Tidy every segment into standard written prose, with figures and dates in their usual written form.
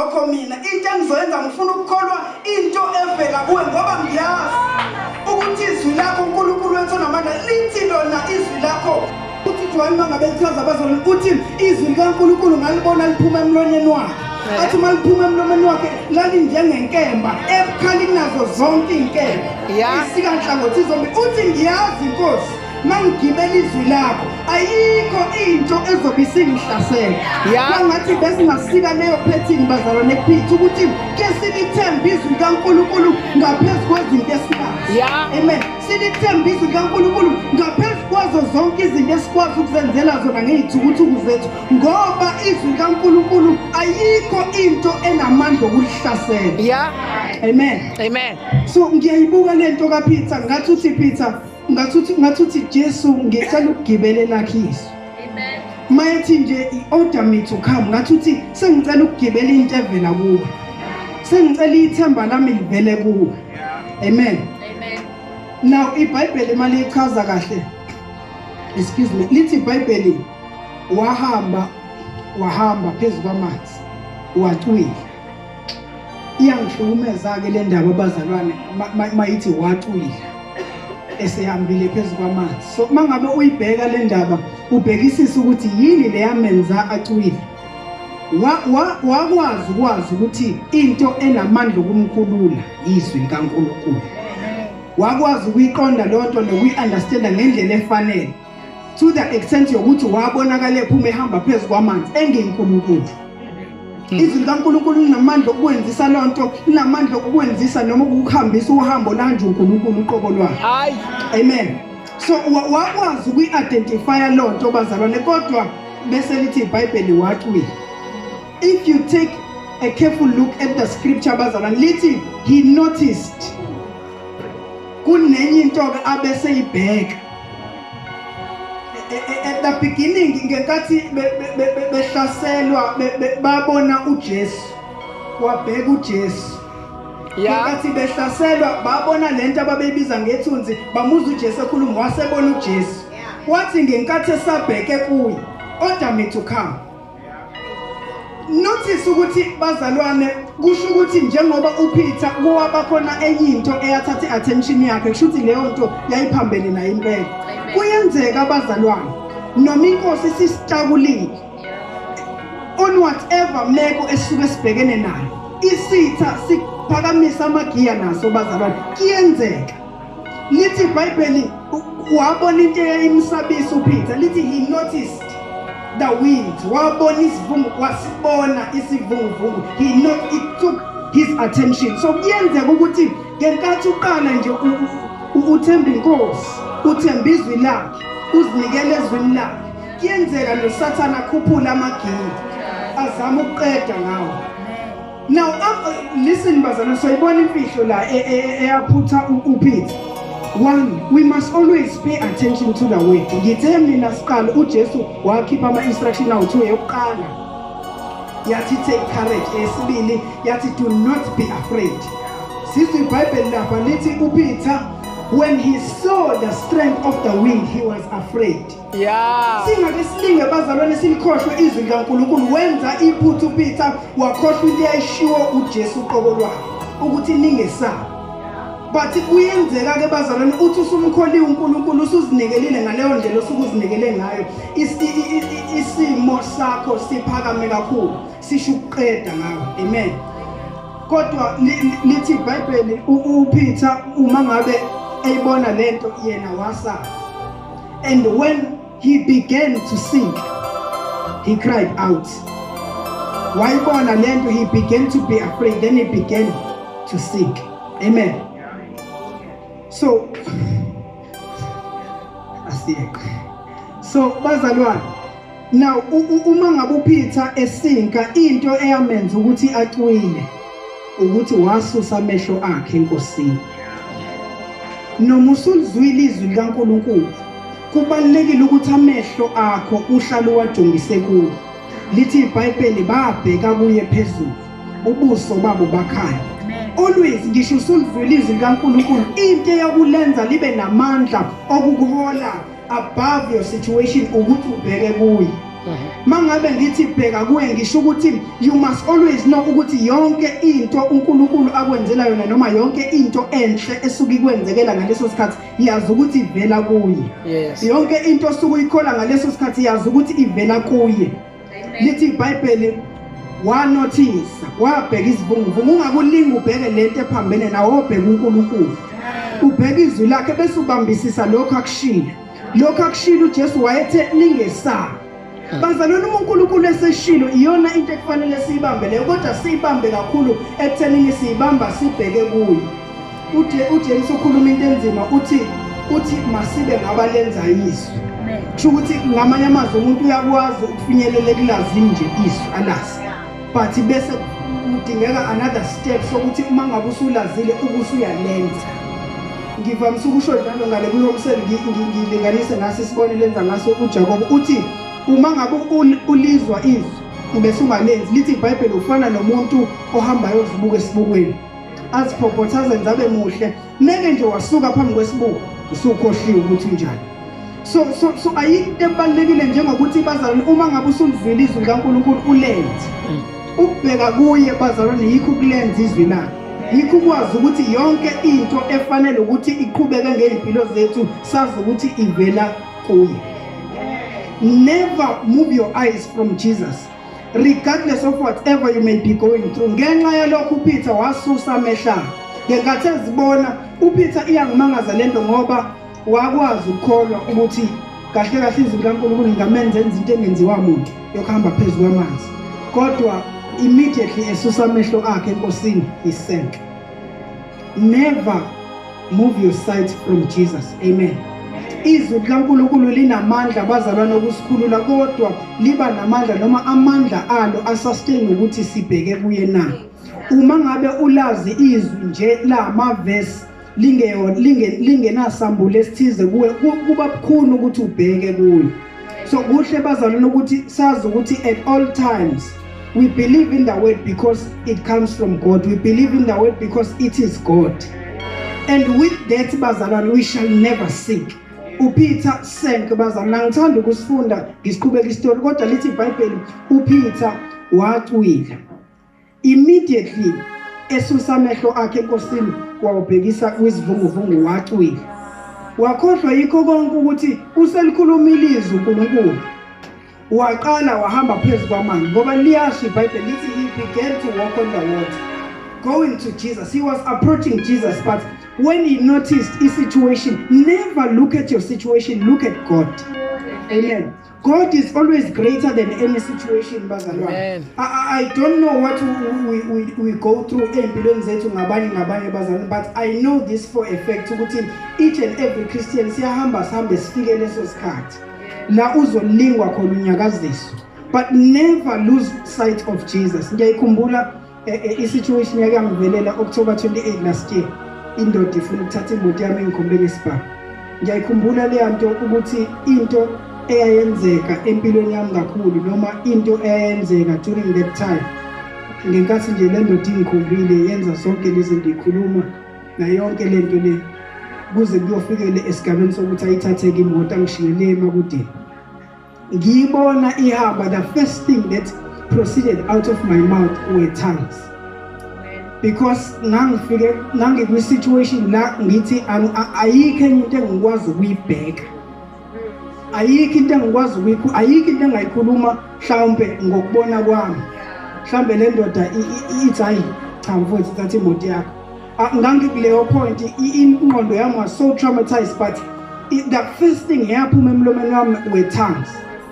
Lokho mina into engizoyenza, ngifuna ukukholwa into evela kuwe, ngoba ngiyazi ukuthi izwi lakho, uNkulunkulu wethu onamandla, lithi lona izwi lakho. Uthi John, mangabe lichaza abazalwane, uthi izwi likaNkulunkulu ngalibona liphuma emlonyeni wakhe. Athi uma liphuma emlomeni wakhe lalinjengenkemba ebukhali kunazo zonke iy'nkemba, isika nhlangothi zombili. Uthi ngiyazi, Nkosi, mangigibela izwi lakho ayikho into ezobe isingihlasela. Kwangathi besingasika leyo phethini, bazalwane, kuphithi ukuthi ke silithembe izwi likaNkulunkulu ngaphezu kwezinto esinazo. Amen. Silithembe izwi likaNkulunkulu ngaphezu kwazo zonke izinto esikwazi ukuzenzela zona ngey'thukuthuku zethu, ngoba izwi likaNkulunkulu ayikho into enamandla okulihlasela. Amen. Amen. So ngiyayibuka lento kaPeter, ngathi uthi Peter, ngathi uthi Jesu, ngicela ukugibele lakhe izwi. Amen. Mayethi nje i-order me to come, ngathi uthi sengicela ukugibela into evela kuwe, sengicela ithemba lami livele kuwe. Amen. Amen. Now iBhayibheli mali ichaza kahle, excuse me, lithi iBhayibheli wahamba, wahamba phezulu kwamanzi, wacwila. Iyangihlukumeza ke le ndaba, abazalwane, mayithi wacwila esehambile phezu kwamanzi. So mangabe uyibheka le ndaba, ubhekisisa ukuthi yini leyamenza acwile, wakwazi ukwazi ukuthi into enamandla okumkhulula izwi likaNkulunkulu. Wakwazi ukuyiqonda leyo nto nokuyi-understanda ngendlela efanele, to the extent yokuthi wabonakala ephuma ehamba phezu kwamanzi engenkulunkulu. Izwi likaNkulunkulu linamandla okukwenzisa loo nto, linamandla okukwenzisa noma ukukuhambisa uhambo lanje uNkulunkulu uqobo lwakhe. Hayi. Amen. So wakwazi ukuyi-identifya loo nto, bazalwane, kodwa bese lithi iBhayibheli wacwila. If you take a careful look at the scripture, bazalwane, lithi he noticed kunenye into-ke abeseyibheka. At the beginning, ngenkathi behlaselwa, babona uJesu, wabheka uJesu. Ngenkathi behlaselwa babona lento ababeyibiza ngethunzi, bamuzwa uJesu ekhuluma, wasebona uJesu. Wathi ngenkathi esabheke kuye, "Order me to come." Notice ukuthi, bazalwane, kusho ukuthi njengoba uPeter kuwaba khona enye into eyathatha i-attention yakhe, kusho ukuthi leyo nto yayiphambene naye impela. Kuyenzeka, abazalwane, noma inkosi isisitakulile on whatever meko esisuke sibhekene nayo, isitha siphakamisa amagiya naso, bazalwane. Kuyenzeka. Lithi iBhayibheli wabona into eyayimsabisa uPeter. Lithi he noticed the wind, wabona isivungu, wasibona isivunguvungu. He not it took his attention. So kuyenzeka ukuthi ngenkathi uqala nje uthemba inkosi, uthemba izwi lakhe, uzinikele ezwini lakhe, kuyenzeka noSathana akhuphule amagiya azama ukuqeda ngawo. Now listen, bazalwane, soyibona imfihlo la eyaphutha uPeter. One, we must always pay attention to the word. Ngithe mina siqala, uJesu wakhipha ama-instruction awu-two. Yokuqala yathi, "Take courage." Esibili yathi, "Do not be afraid." Sizwe iBhayibheli lapha lithi uPeter, when he saw the strength of the wind, he was afraid. Singake silinge, bazalwane, silikhohlwe izwi likaNkulunkulu. Wenza iphutha uPeter, wakhohlwa into eyayishiwo uJesu uqobo lwakhe ukuthi ningesabi. But kuyenzeka ke, bazalwane, uthi usumkholiwe uNkulunkulu, usuzinikelile ngaleyo ndlela osuke uzinikele ngayo, isimo sakho siphakame kakhulu, sisho ukuqeda ngawe. Amen. Kodwa lithi iBhayibheli uPeter uma ngabe eyibona lento yena wasaba. And when he began to sink, he cried out. Wayibona lento, he began to be afraid, then he began to sink. Amen. So asiyeke. So bazalwane, now uma ngabe uPeter esinka, into eyamenza ukuthi acwile ukuthi wasusa amehlo akhe enkosini. Noma usulizwile izwi likaNkulunkulu, kubalulekile ukuthi amehlo akho uhlale uwajongise kuye. Lithi iBhayibheli babheka kuye phezulu, ubuso babo bakhanya. Always, ngisho usulizwile izwi likaNkulunkulu, into eyakulenza libe namandla okukuhola above your situation ukuthi ubheke kuye. Mangabe ngithi bheka kuye, ngisho ukuthi you must always know ukuthi yonke into uNkulunkulu akwenzela yona noma yonke into enhle esuke ikwenzekela ngaleso sikhathi, yazi ukuthi ivela kuye. Yonke into osuke uyikhola ngaleso sikhathi, yazi ukuthi ivela kuye. Lithi iBhayibheli wanothisa, wabheka isivunguvungu. Ungakulinga ubheke lento ephambene nawe, obheka uNkulunkulu, ubheka izwi lakhe bese ubambisisa lokho akushilo. Lokho akushilo uJesu, wayethe ningesabi. Bazalwane, uma uNkulunkulu eseshilo, iyona into ekufanele siyibambe leyo, kodwa siyibambe kakhulu ekuthenini siyibamba sibheke kuyo. UJames ukhuluma into enzima, uthi masibe ngabalenza izwi. Kusho ukuthi ngamanye amazwi umuntu uyakwazi ukufinyelela ekulazini nje izwi alazi, but bese kudingeka another step sokuthi uma ngabe usulazile ubusuyalenza. Ngivamise ukusho njalo ngale kuyomseli, ngilinganise ngaso isibonelo enza ngaso uJakob, uthi uma ngabe ulizwa izwi bese ungalenzi, lithi iBhayibheli ufana nomuntu ohambayo ozibuka esibukweni, aziphophotha, azenze abe muhle, meke nje wasuka phambi kwesibuko usukhohliwe ukuthi unjani. So ayikho into ebalulekile njengokuthi, bazalwane, uma ngabe usulizwile izwi likaNkulunkulu ulenze. Ukubheka kuye, bazalwane, yikho ukulenza izwi lakhe, yikho ukwazi ukuthi yonke into efanele ukuthi iqhubeke ngey'mpilo zethu sazi ukuthi ivela kuye. Never move your eyes from Jesus regardless of whatever you may be going through. Ngenxa yalokho uPeter wasusa amehlo ngenkathi ezibona uPeter. Iyangimangaza lento ngoba wakwazi ukukholwa ukuthi kahle kahle izwi likaNkulunkulu lingamenza enze into engenziwa muntu yokuhamba phezu kwamanzi, kodwa immediately esusa amehlo akhe eNkosini, he sank. Never move your sight from Jesus. Amen. Izwi likaNkulunkulu linamandla, bazalwane, okusikhulula, kodwa liba namandla noma amandla alo asustain ukuthi sibheke kuye na. Uma ngabe ulazi izwi nje la mavesi lingenasambulo esithize kuwe, kuba bukhuni ukuthi ubheke kuyo. So kuhle, bazalwane, ukuthi sazi ukuthi at all times we believe in the word because it comes from God. We believe in the word because it is God, and with that, bazalwane, we shall never sink. UPeter sank, bazalwane. Angithanda ukusifunda ngisiqhubeka isitori, kodwa lithi iBhayibheli uPeter wacwila immediately esusa amehlo akhe eNkosini wawubhekisa kwizivunguvungu. Wacwila, wakhohlwa yikho konke ukuthi uselikhulumile izwi uNkulunkulu, waqala wahamba phezu kwamanzi, ngoba liyasho iBhayibheli lithi he began to walk on the water going to Jesus. He was approaching Jesus, but when he noticed his situation. Never look at your situation, look at God. Amen. God is always greater than any situation, bazalwane. Amen. I don't know what we go through empilweni zethu ngabanye ngabanye, bazalwane, but I know this for a fact ukuthi each and every Christian siyahamba sihambe sifike leso sikhathi la uzolingwa khona unyakaziswa, but never lose sight of Jesus. Ngiyayikhumbula i-situation yake yangivelela October 28 last year, indoda ifuna ukuthatha imoto yami engikhombe ngesibhamu. Ngiyayikhumbula leya nto ukuthi into eyayenzeka empilweni yami kakhulu noma into eyayenzeka during that time, ngenkathi nje le ndoda ingikhombile, yenza zonke lezi zinto, ikhuluma nayo yonke le nto le, kuze kuyofikele esigabeni sokuthi ayithatheke imoto angishiyele emakudeni, ngiyibona ihamba, the first thing that proceeded out of my mouth were tongues, because ngangifike ngangikwi-situation la ngithi ayikho enye into engikwazi ukuyibheka, ayikho into engikwazi ukuyikhu, ayikho into engayikhuluma. Mhlawumbe ngokubona kwami, mhlawumbe le ndoda ithi, "Hayi cha mfowethu, thatha imoto yakho." Ngangikuleyo point, ingqondo yami was so traumatized, but the first thing yaphuma emlomeni wami were tongues.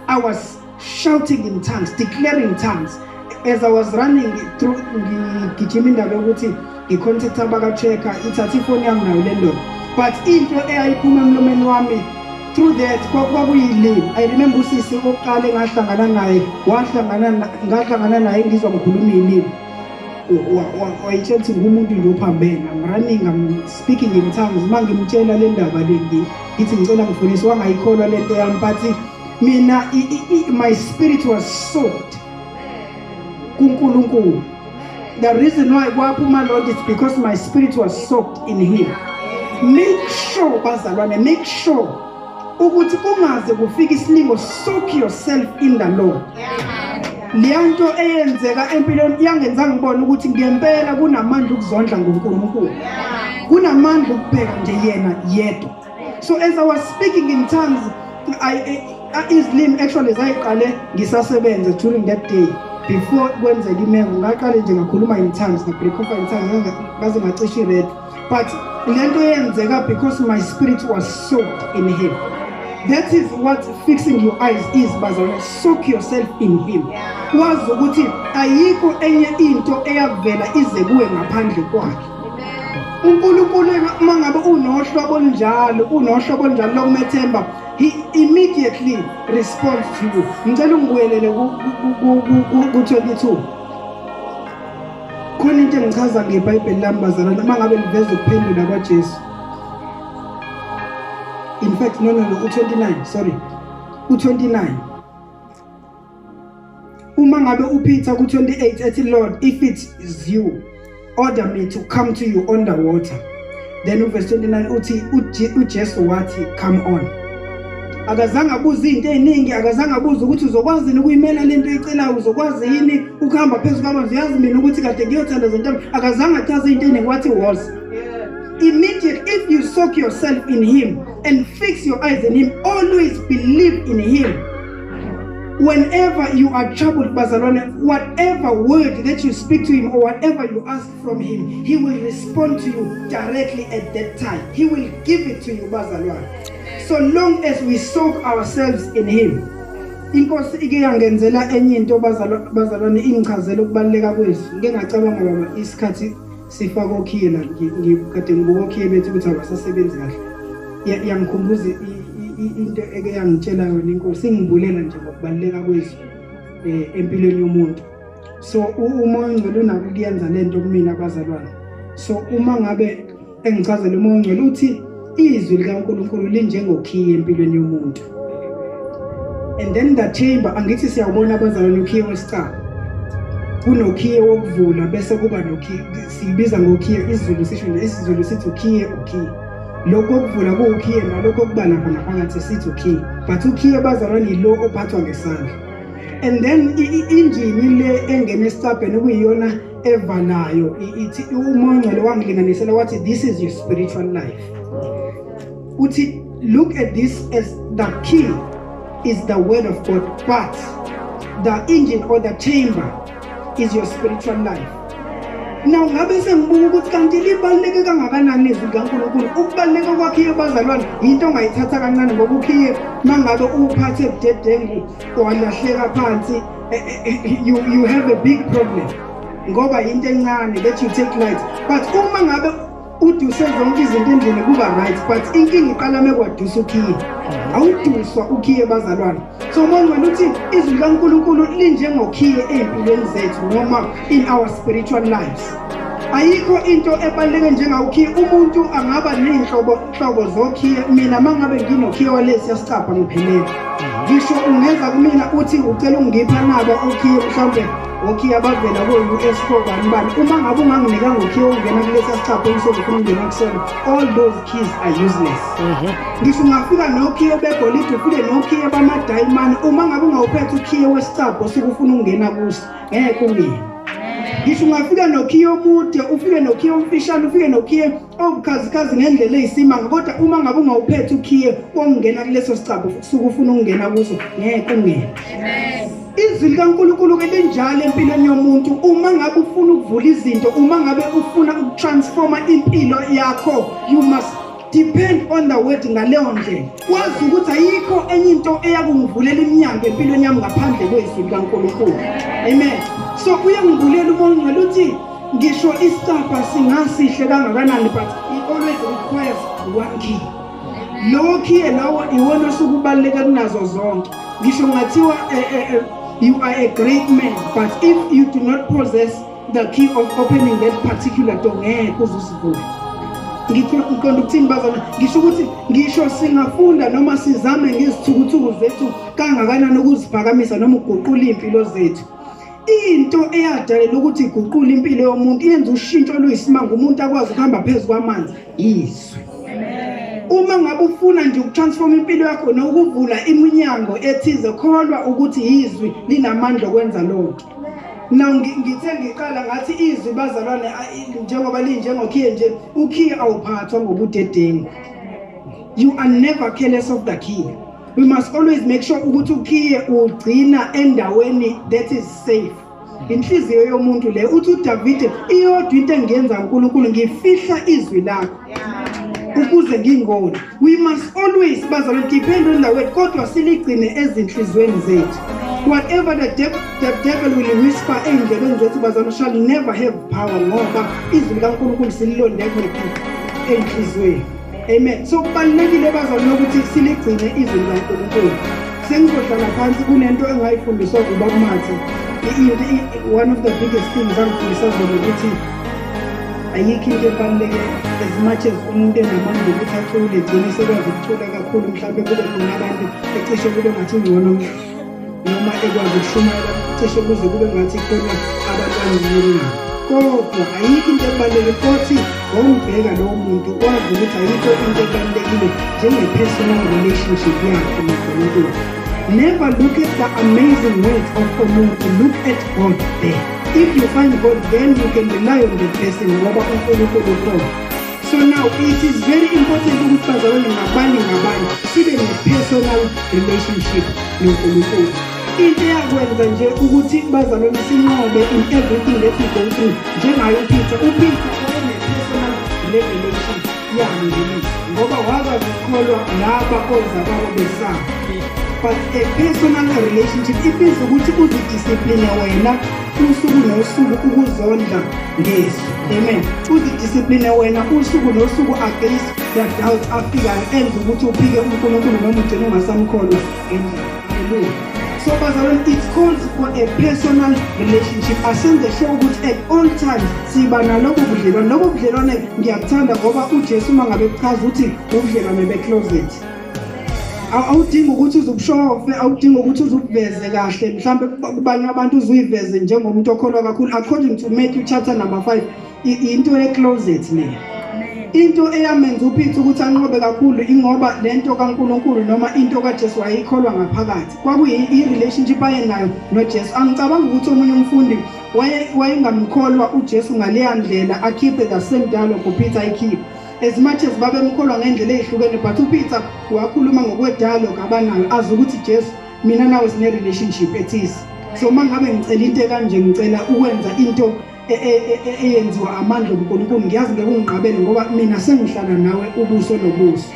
I was shouting in tongues, declaring tongues as I was running through, ngigijima indaba yokuthi ngicontact abaka-checker, ithathe ifoni yami nayo le ndoda, but into eyayiphuma emlomeni wami through that kwakuyilimi. I remember usisi oqala engahlangana naye, wahlangana ngahlangana naye, ngizwa ngikhuluma ilimi, wayitshela ukuthi ngumuntu nje ophambene. I'm running, I'm speaking in tongues. Uma ngimtshela le ndaba le, ngithi ngicela ngifundise, wangayikholwa le nto yami, but mina my spirit was soaked kuNkulunkulu. The reason why kwaphuma lord is because my spirit was soaked in him. Make sure, bazalwane, make sure Ukuthi kungaze kufike isilingo, soak yourself in the Lord. Leya nto eyenzeka empilweni yangenza ngibone ukuthi ngempela kunamandla ukuzondla ngoNkulunkulu, kunamandla ukubheka nje yena yedwa. So as I was speaking in tongues, izilimi actually zayiqale ngisasebenza during that day before kwenzeka imeko. Ngaqale nje ngakhuluma in tongues, ngabreak off in tongues, ngaze ngacisha i-red, but lento yenzeka because my spirit was soaked in him. That is what fixing your eyes is, bazalwane. Soak yourself in him, wazi ukuthi ayikho enye into eyavela ize kuwe ngaphandle kwakhe uNkulunkulu. Uma ngabe unohlobo olunjalo, unohlobo olunjalo lokumethemba, he immediately responds to you. Ngicela ungibuyelele ku-22. Khona into engichaza ngeBhayibheli lami, bazalwane, uma ngabe liveza ukuphendula kwaJesu. In fact, no, u-29, sorry, u-29. Uma ngabe uPeter ku-28 ethi, "Lord, if it is you, order me to come to you on the water." Then uverse 29 uthi uJesu wathi, "Come on." Akazange abuze izinto eziningi, akazange abuze ukuthi uzokwazi yini ukuyimela lento oyicelayo, uzokwazi yini ukuhamba phezu kwamanzi, uyazi mina ukuthi kade ngiyothandaza into. Akazange achaze into eziningi, wathi was immediate. If you soak yourself in him and fix your eyes in him, always believe in him whenever you are troubled, bazalwane, whatever word that you speak to him or whatever you ask from him, he will respond to you directly at that time. He will give it to you, bazalwane, so long as we soak ourselves in him. Inkosi ike yangenzela enye into, bazalwane, ingichazela ukubaluleka kwezwi. Ngike ngacabanga, baba, isikhathi sifaka okhiye la, kade ngibuka okhiye bethu ukuthi abasasebenzi kahle. Yangikhumbuza into eke yangitshela yona inkosi, ingibulela nje ngokubaluleka kwezwi empilweni yomuntu. So uMoya oNgcwele unako ukuyenza lento kumina, abazalwane. So uma ngabe engichazela uMoya oNgcwele, uthi izwi likaNkulunkulu linjengokhiye empilweni yomuntu. And then the chamber, angithi siyawubona, abazalwane, ukhiye wesicaba, kunokhiye wokuvula, bese kuba nokhiye, siyibiza ngokhiye isiZulu, sisho nje isiZulu sithi ukhiye. Ukhiye lokho okuvula kuwukhiye, nalokho okuba lapha ngaphakathi sithi ukhiye, but ukhiye, bazalwane, yilo ophathwa ngesandla. And then injini le engena esicabheni okuyiyona evalayo, ithi uMoya oNgcwele wangilinganisela wathi, "This is your spiritual life." Uthi, "Look at this as the key is the word of God, but the engine or the chamber is your spiritual life." Now ngabe sengibuka ukuthi kanti libaluleke kangakanani izwi likaNkulunkulu. Ukubaluleka kwakhiye, bazalwane, into ongayithatha kancane, ngoba ukhiye mangabe uwuphathe budedengu walahleka phansi, you have a big problem, ngoba into encane that you take light. But uma ngabe uduse zonke izinto endlini kuba right, but inkinga iqala mekwadusa ukhiye. Awuduswa ukhiye, bazalwane. So uMoya Ongcwele uthi izwi likaNkulunkulu linjengokhiye ey'mpilweni zethu noma in our spiritual lives. Ayikho into ebaluleke njengawukhiye. Umuntu angaba ney'nhlobo nhlobo zokhiye. Mina uma ngabe nginokhiye walesi yasicabha, ngiphelele. Ngisho ungeza kumina uthi ucela ungipha naba okhiye, mhlawumbe okhiye abavela ko-US, kobani bani, uma ngabe unganginikanga ukhiye ongena kulesi sicabha engisoze ufuna ukungena kusona, all those keys are useless. Ngisho ungafika nokhiye begolide, ufike nokhiye bamadayimani, uma ngabe ungawuphethe ukhiye wesicabha osuke ufuna ukungena kuso, ngeke ungene. Ngisho ungafika nokhiye omude, ufike nokhiye omfishane, ufike nokhiye obukhazikhazi ngendlela eyisimanga, kodwa uma ngabe ungawuphethe ukhiye wokungena kuleso sicabha usuke ufuna ukungena kuso, ngeke ungene. Izwi likaNkulunkulu ke linjalo empilweni yomuntu. Uma ngabe ufuna ukuvula izinto, uma ngabe ufuna ukutransforma impilo yakho, you must depend on the word ngaleyo ndlela, wazi ukuthi ayikho enye into eyakungivulela iminyango empilweni yami ngaphandle kwezwi likaNkulunkulu. Amen. So uyangivulela uMoya Ongcwele, uthi ngisho isicabha singasihle kangakanani, but it always requires one key. Lowo khiye lowo iwona osuke ubaluleke kunazo zonke. Ngisho kungathiwa you are a great man, but if you do not possess the key of opening that particular door, ngeke uze usivule. Ngiqonda ukuthini, bazalwane? Ngisho ukuthi ngisho singafunda noma sizame ngezithukuthuku zethu kangakanani ukuziphakamisa noma ukuguqula iy'mpilo zethu, into eyadalela ukuthi iguqule impilo yomuntu, yenze ushintsho oluyisimanga, umuntu akwazi ukuhamba phezu kwamanzi, izwi. Uma ngabe ufuna nje ukutransform impilo yakho nokuvula iminyango ethize, kholwa ukuthi izwi linamandla okwenza lonto. Now ngithe ngiqala ngathi izwi, bazalwane, njengoba linjengokhiye nje, ukhiye awuphathwa ngobudedengu. You are never careless of the key. We must always make sure ukuthi ukhiye ugcina endaweni that is safe. Inhliziyo yomuntu le, uthi uDavide, iyodwa into engiyenza uNkulunkulu, ngifihla izwi lakho ukuze ngingoni. We must always, bazalwane, depend on the word, kodwa siligcine ezinhliziyweni zethu. Whatever the devil will whisper ey'ndlebeni zethu, bazalwane, shall never have power, ngoba izwi likaNkulunkulu sililonde kuphi? Ey'nhliziyweni. Amen. So kubalulekile, bazalwane, ukuthi siligcine izwi likaNkulunkulu. Sengizohlala phansi. Kunento engayifundiswa ubaba Mathe. One of the biggest things angifundisa zona ukuthi ayikho into ebaluleke as much as umuntu enamandla ukuthi acule, egcine sekwazi ukucula kakhulu, mhlawumbe kube khona abantu ecishe kube ngathi ungcono, noma ekwazi ukushumayela, cishe kuze kube ngathi khona abantu angcono kunabo, kodwa ayikho into ebalulekile. Kothi wawumbheka lowo muntu, wazi ukuthi ayikho into ebalulekile njenge-personal relationship yakhe noNkulunkulu. Never look at the amazing words of umuntu, look at God there. If you find God, then you can rely on the person, ngoba uNkulunkulu ukhona. So now it is very important ukuthi, bazalwane, ngabanye ngabanye sibe ne-personal relationship noNkulunkulu. Into eyakwenza nje ukuthi, bazalwane, sinqobe in everything that we go through, njengayo uPeter, uPeter wayene-personal revelation yalo lelizwi, ngoba wakwazi ukukholwa laba ozakwabo besaba. But a personal relationship ibiza ukuthi uzidiscipline wena usuku nosuku ukuzondla ngezwi. Amen. Uzidiscipline wena usuku nosuku against the doubt afikayo enza ukuthi uphike uNkulunkulu noma ugcine ungasamkholwa ngendlela. Hallelujah. So bazalwane, it calls for a personal relationship. Asenze sure ukuthi at all times siba nalobo budlelwane. Lobo budlelwane ngiyakuthanda, ngoba uJesu uma ngabe kuchaza uthi ubudlelwane becloset. Awudingi ukuthi uze ubushofe, awudingi ukuthi uze ubuveze kahle mhlawumbe kubanye abantu, uzuyiveze njengomuntu okholwa kakhulu. According to Matthew chapter number 5, into ye-closet le. Into eyamenza uPeter ukuthi anqobe kakhulu ingoba lento kaNkuluNkulu noma into kaJesu wayikholwa ngaphakathi. Kwakuyi-relationship ayenayo noJesu. Angicabanga ukuthi omunye umfundi wayengamkholwa uJesu ngaleya ndlela, akhiphe the same dialogue uPeter ayikhiphe. As much as babemkholwa ngendlela ezihlukene, but uPeter wakhuluma ngokwedialogue abanayo, azi ukuthi Jesu, mina nawe sine relationship ethize, so uma ngabe ngicela into ekanje, ngicela ukwenza into eyenziwa amandla obuNkulunkulu, ngiyazi ngeke ungiqabele ngoba mina sengihlala nawe ubuso nobuso.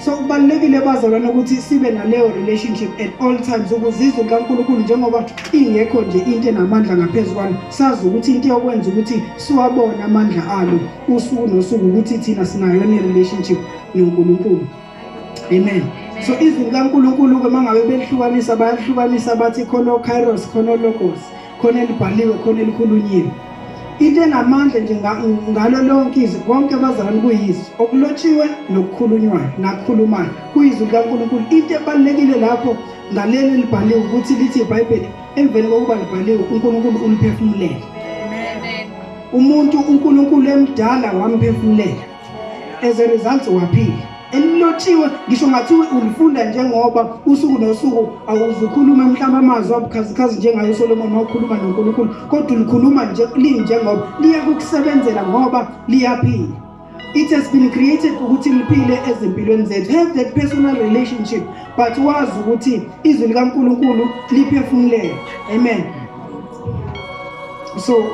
So kubalulekile, bazalwane, ukuthi sibe naleyo relationship at all times, ukuze izwi likaNkulunkulu, njengoba ingekho nje into enamandla ngaphezu kwalo, sazi ukuthi into yokwenza ukuthi siwabone amandla alo usuku nosuku ukuthi thina sinayo ne-relationship noNkulunkulu. Amen. So izwi likaNkulunkulu-ke, uma ngabe belihlukanisa, bayalihlukanisa bathi khona o-kairos, khona o-logos, khona elibhaliwe, khona elikhulunyiwe. Into enamandla nje ngalo lonke izwi, konke, bazalwane, kuyizwi, okulotshiwe nokukhulunywayo nakukhulumayo, kuyizwi likaNkulunkulu. Into ebalulekile lapho ngaleli libhaliwe ukuthi lithi iBhayibheli, emveni kokuba libhaliwe, uNkulunkulu uliphefumulele. Umuntu uNkulunkulu emdala wamphefumulela, as a result waphila. Elilotshiwe, ngisho ngathiwa ulifunda njengoba usuku nosuku, awuzukhuluma mhlawumbe amazwi abukhazikhazi njengayo uSolomon wakhuluma noNkulunkulu, kodwa ulikhuluma nje linjengoba liyakukusebenzela, ngoba liyaphila. It has been created ukuthi liphile ezimpilweni zethu. Have that personal relationship, but wazi ukuthi izwi likaNkulunkulu liphefumulele. Amen. So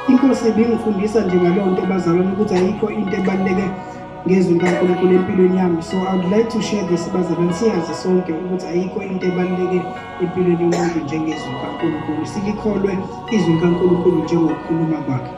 inkosi ibingifundisa nje ngaleyo nto, bazalwane, ukuthi ayikho into ebaluleke ngezwi likaNkulunkulu empilweni yami. So I would like to share this, bazalwane, siyazi sonke ukuthi ayikho into ebaluleke empilweni yomuntu njengezwi likaNkulunkulu. Silikholwe izwi likaNkulunkulu njengokukhuluma kwakhe.